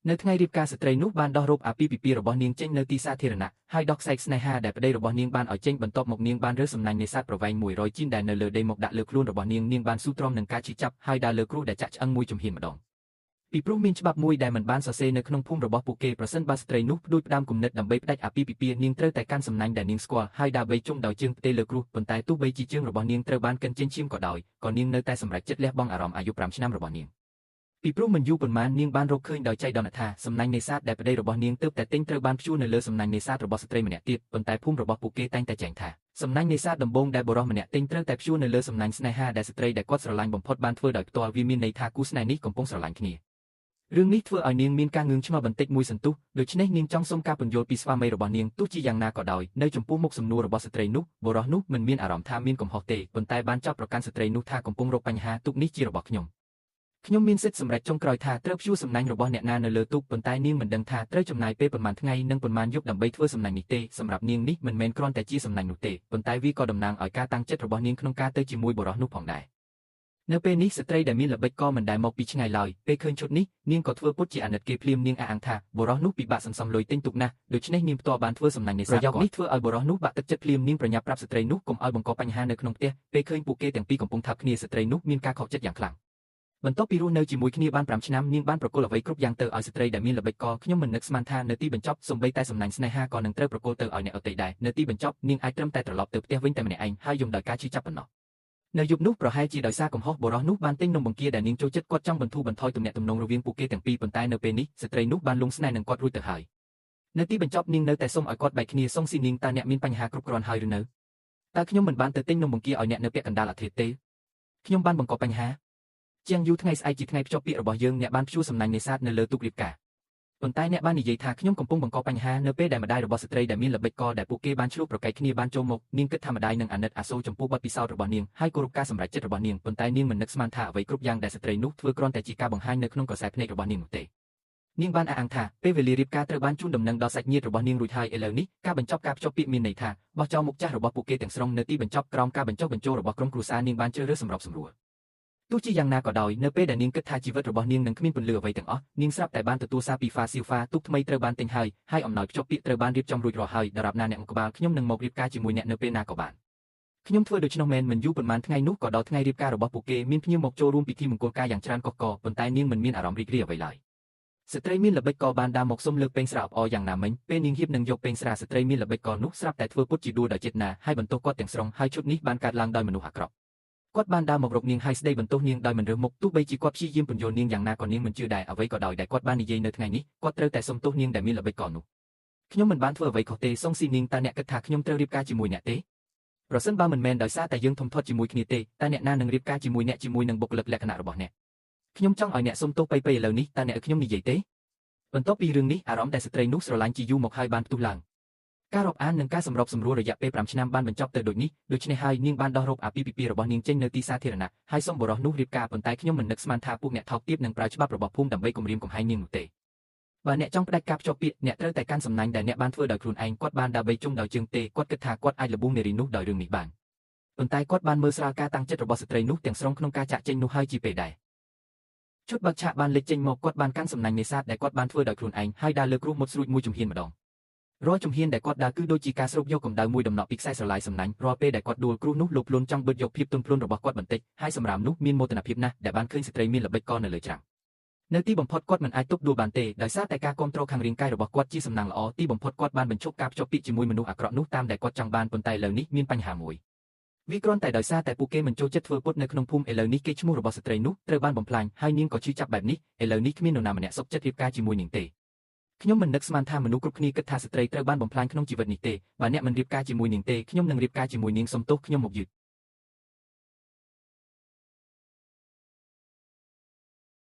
នៅថ្ងៃរៀបការស្ត្រីនោះបានដោះរ៉ូបអាពាហ៍ពិពាហ៍របស់នាងចេញនៅទីសាធារណៈហើយដោះខ្សែស្នេហាដែលប្តីរបស់នាងបានឲ្យចេញបន្ទាប់មកនាងបានរើសសំណាញ់នេសាទប្រវែង100ជីនដែលនៅលើដីមកដាក់លើខ្លួនរបស់នាងនាងបានស៊ូទ្រាំនឹងការឈឺចាប់ហើយដើរលើគ្រួសដែលចាក់ឆ្អឹងមួយជំហានម្ដងពីព្រោះមានច្បាប់មួយដែលមិនបានសរសេរនៅក្នុងភូមិរបស់ពួកគេប្រសិនបើស្ត្រីនោះផ្ដួចផ្ដើមគំនិតដើម្បីផ្ដាច់អាពាហ៍ពិពាហ៍នាងត្រូវតែកាន់សំណាញ់ដែលនាងស្គាល់ហើយដើរបីជុំដោយជើងផ្ទេលើគ្រួសប៉ុន្តែទោះបីជាជើងរបស់នាងត្រូវបានកិនចេញឈាមក៏ដោយក៏នាងនៅតែសម្រេចចិត្តលះបង់អារម្មណ៍អាយុ5ឆ្នាំរបស់នាងពីព្រោះមិនយូរប៉ុន្មាននាងបានរកឃើញដោយចៃដន្យថាសំណាញ់នេសាទដែលប្តីរបស់នាងទើបតែទិញត្រូវបានព្យួរនៅលើសំណាញ់នេសាទរបស់ស្ត្រីម្នាក់ទៀតប៉ុន្តែភូមិរបស់ពួកគេតែងតែចែងថាសំណាញ់នេសាទដំបូងដែលបុរសម្នាក់ទិញត្រូវតែព្យួរនៅលើសំណាញ់ស្នេហាដែលស្ត្រីដែលគាត់ស្រឡាញ់បំផុតបានធ្វើដោយផ្ទាល់វាមានន័យថាគូស្នេហ៍នេះកំពុងស្រឡាញ់គ្នារឿងនេះធ្វើឲ្យនាងមានការងឿងឆ្ងល់បន្តិចមួយសន្ទុះដូច្នេះនាងចង់សុំការពន្យល់ពីស្វាមីរបស់នាងទោះជាយ៉ាងណាក៏ដោយនៅចំពោះមុខសំណួររបស់ស្ត្រីនោះបុរសនោះមិនមានអារម្មណ៍ថាមានកំហុសទេប៉ុន្តែបានចោទប្រកាន់ស្ត្រីនោះថាកំពុងរកបញ្ហាទុកនេះជារបស់ខ្ញុំខ្ញុំមានសិទ្ធិសម្រេចចុងក្រោយថាត្រូវព្យួរសំណាញ់របស់អ្នកណានៅលើទូកប៉ុន្តែនាងមិនដឹងថាត្រូវចំណាយពេលប៉ុន្មានថ្ងៃនិងប៉ុន្មានយប់ដើម្បីធ្វើសំណាញ់នេះទេសម្រាប់នាងនេះមិនមែនគ្រាន់តែជាសំណាញ់នោះទេប៉ុន្តែវាក៏តំណាងឲ្យការតាំងចិត្តរបស់នាងក្នុងការទៅជាមួយបុរសនោះផងដែរនៅពេលនេះស្ត្រីដែលមានល្បិចក៏មិនដែលមកពីឆ្ងាយឡើយពេលឃើញឈុតនេះនាងក៏ធ្វើពុតជាអាណិតគេភ្លាមនាងអះអាងថាបុរសនោះពិបាកសន្សំលុយទិញទូកណាស់ដូច្នេះនាងផ្ទាល់បានធ្វើសំណាញ់នេសាទប្រយោគនេះធ្វើឲ្យបុរសនោះបាក់ទឹកចិត្តភ្លាមនាងប្រញាប់ប្រាប់ស្ត្រីនោះកុំឲ្យបង្កបញ្ហានៅក្នុងផ្ទះពេលឃើញពួកគេទាំងពីរកំពុងថាប់គ្នាស្ត្រីនោះមានការខកចិត្តយ៉ាងខ្លាំងបន្ទាប់ពីរស់នៅជាមួយគ្នាបាន5ឆ្នាំនាងបានប្រគល់អ្វីគ្រប់យ៉ាងទៅឲ្យស្ត្រីដែលមានល្បិចកលខ្ញុំមិននឹកស្មានថានៅទីបញ្ចប់សូម្បីតែសំណាញ់ស្នេហាក៏នឹងត្រូវប្រគល់ទៅឲ្យអ្នកដទៃដែរនៅទីបញ្ចប់នាងអាចត្រឹមតែត្រឡប់ទៅផ្ទះវិញតែម្នាក់ឯងហើយយំដោយការឈឺចាប់ប៉ុណ្ណោះនៅយប់នោះប្រហែលជាដោយសារកំហុសបុរសនោះបានទិញនំបង្គាដែលនាងចូលចិត្តគាត់ចង់បន្ធូរបន្ថយទំនាក់ទំនងរវាងពួកគេទាំងពីរប៉ុន្តែនៅពេលនេះស្ត្រីនោះបានលង់ស្នេហ៍នឹងគាត់រួចទៅហើយនៅទីបញ្ចប់នាងនៅតែសុំឲ្យគាត់បែកគ្នាសុំស៊ីនាងតើអ្នកមានបញ្ហាគ្រប់គ្រាន់ហើយឬនៅតើខ្ញុំមិនបានទៅទិញនំបង្គាឲ្យអ្នកនៅពាក់កណ្ដាលអាធ្រាត្រទេខ្ញុំបានបង្កបញ្ហាជាងយូរថ្ងៃស្អែកជាថ្ងៃភ្ជាប់ពាក្យរបស់យើងអ្នកបានព្យួរសំណាញ់នេសាទនៅលើទូករៀបការប៉ុន្តែអ្នកបាននិយាយថាខ្ញុំកំពុងបង្កបញ្ហានៅពេលដែលម្ដាយរបស់ស្ត្រីដែលមានល្បិចកលដែលពួកគេបានឆ្លោះប្រកែកគ្នាបានចូលមកនាងគិតថាម្ដាយនឹងអាណិតអាសូរចំពោះបទពិសោធន៍របស់នាងហើយគោរពការសម្រេចចិត្តរបស់នាងប៉ុន្តែនាងមិននឹកស្មានថាអ្វីគ្រប់យ៉ាងដែលស្ត្រីនោះធ្វើគ្រាន់តែជាការបង្ហាញនៅក្នុងក្រសែភ្នែករបស់នាងនោះទេនាងបានអះអាងថាពេលវេលារៀបការត្រូវបានជូនដំណឹងដល់សាច់ញាតិរបស់នាងរួចហើយឥឡូវនេះការបញ្ចប់ការភ្ជាប់ពាក្យមានន័យថាបោះចោលមុខចាស់របស់ពួកគេទាំងស្រុងនៅទីបញ្ចប់ក្រោមការបញ្ចុះបញ្ចូលរបស់ក្រុមគ្រួសារនាងបានជ្រើសរើសសម្របសម្រួលទោះជាយ៉ាងណាក៏ដោយនៅពេលដែលនាងគិតថាជីវិតរបស់នាងនឹងគ្មានពន្លឺអ្វីទាំងអស់នាងស្រាប់តែបានទទួលសារពីហ្វាស៊ីហ្វាទូកថ្មីត្រូវបានទិញហើយហើយអំណោយភ្ជាប់ពាក្យត្រូវបានរៀបចំរួចរាល់ហើយដរាបណាអ្នកក្បាលខ្ញុំនឹងមករៀបការជាមួយអ្នកនៅពេលណាក៏បានខ្ញុំធ្វើដូច្នោះមែនមិនយូរប៉ុន្មានថ្ងៃនោះក៏ដល់ថ្ងៃរៀបការរបស់ពួកគេមានភ្ញៀវមកចូលរួមពិធីមង្គលការយ៉ាងច្រើនកុះករប៉ុន្តែនាងមិនមានអារម្មណ៍រីករាយអ្វីឡើយស្ត្រីមានល្បិចក៏បានដើរមកសុំលើកពេងស្រាអបអរយ៉ាងណាមិញពេលនាងហៀបនឹងយកពេងស្រាស្ត្រីមានល្បិចក៏នោះស្រាប់តែធ្វើពុតជាដួលដោយចេតនាហើយបន្ទោសគាត់ទាំងស្រុងហើយឈុតនេះបានកើតឡើងដោយមនុស្សអាក្រក់គាត់បានដើរមករកនាងហើយស្ដីបន្ទោសនាងដោយមិនរើសមុខទោះបីជាគាត់ព្យាយាមពន្យល់នាងយ៉ាងណាក៏នាងមិនជឿដែរអ្វីក៏ដោយដែលគាត់បាននិយាយនៅថ្ងៃនេះគាត់ត្រូវតែសុំទោសនាងដែលមានល្បិចកលនោះខ្ញុំមិនបានធ្វើអ្វីខុសទេសុងស៊ីនាងតើអ្នកគិតថាខ្ញុំត្រូវរៀបការជាមួយអ្នកទេប្រសិនបើមិនមែនដោយសារតែយើងធំធាត់ជាមួយគ្នាទេតើអ្នកណានឹងរៀបការជាមួយអ្នកជាមួយនឹងបុគ្គលិកលក្ខណៈរបស់អ្នកខ្ញុំចង់ឲ្យអ្នកសុំទោសប៉ៃៗឥឡូវនេះតើអ្នកឲ្យខ្ញុំនិយាយទេបន្ទាប់ពីរឿងនេះអារម្មណ៍ដែលស្ត្រីនោះស្រឡាញ់ជាយូរមកហើយបានផ្ទុះឡើងការរាប់អាននិងការសម្របសម្រួលរយៈពេល5ឆ្នាំបានបញ្ចប់ទៅដូចនេះដូច្នេះហើយនាងបានដោះរ៉ូបអាពាហ៍ពិពាហ៍របស់នាងចេញនៅទីសាធារណៈហើយសុំបុរសនោះរៀបការប៉ុន្តែខ្ញុំមិននឹកស្មានថាពួកអ្នកថោកទាបនឹងប្រើច្បាប់របស់ភូមិដើម្បីគំរាមកំហែងនាងនោះទេបើអ្នកចង់ផ្ដាច់ការភ្ជាប់ពាក្យអ្នកត្រូវតែកាន់សំណាញ់ដែលអ្នកបានធ្វើដោយខ្លួនឯងគាត់បានដើរបីជុំដោយជើងទេគាត់គិតថាគាត់អាចល្បួងនារីនោះដោយរឿងនេះបានប៉ុន្តែគាត់បានមើលស្រាលការតាំងចិត្តរបស់ស្ត្រីនោះទាំងស្រុងក្នុងការចាក់ចេញនោះហើយជាពេលដែរឈុតបើកឆាកបានលេចចេញមកគាត់បានកាន់សំណាញ់នេសាទដែលគាត់បានធ្វើដោយខ្លួនឯងហើយដើរលើគ្រួសមុតស្រួចមួយជំហានម្ដងរាល់ជំហានដែលគាត់ដើរគឺដូចជាការស្រូបយកកម្ដៅមួយដំណក់ពីខ្សែស្រឡាយសំណាញ់រាល់ពេលដែលគាត់ដួលគ្រួសនោះលោភលន់ចង់បឺតយកភាពទន់ភ្លន់របស់គាត់បន្តិចហើយសម្រាមនោះមានមោទនភាពណាស់ដែលបានឃើញស្ត្រីមានល្បិចកលនៅលើច្រាំងនៅទីបំផុតគាត់មិនអាចទប់ដួលបានទេដោយសារតែការគាំទ្រខាងរាងកាយរបស់គាត់ជាសំណាងល្អទីបំផុតគាត់បានបញ្ឈប់ការភ្ជាប់ពាក្យជាមួយមនុស្សអាក្រក់នោះតាមដែលគាត់ចង់បានប៉ុន្តែឥឡូវនេះមានបញ្ហាមួយវាគ្រាន់តែដោយសារតែពួកគេមិនចូលចិត្តធ្វើពុតនៅក្នុងភូមិឥឡូវនេះគេឈ្មោះរបស់ស្ត្រីនោះត្រូវបានបំផ្លាញហើយនាងក៏ឈឺចាប់បែបនេះឥឡូវនេះគ្មាននរណាម្នាក់សុខចិត្តរៀបការជាមួយនាងទេខ្ញុំមិននឹកស្មានថាមនុស្សគ្រប់គ្នាគិតថាស្ត្រីត្រូវបានបំផ្លាញក្នុងជីវិតនេះទេបើអ្នកមិនរៀបការជាមួយនាងទេខ្ញុំនឹងរៀបការជាមួយនាងសុំទោសខ្ញុំមកយឺត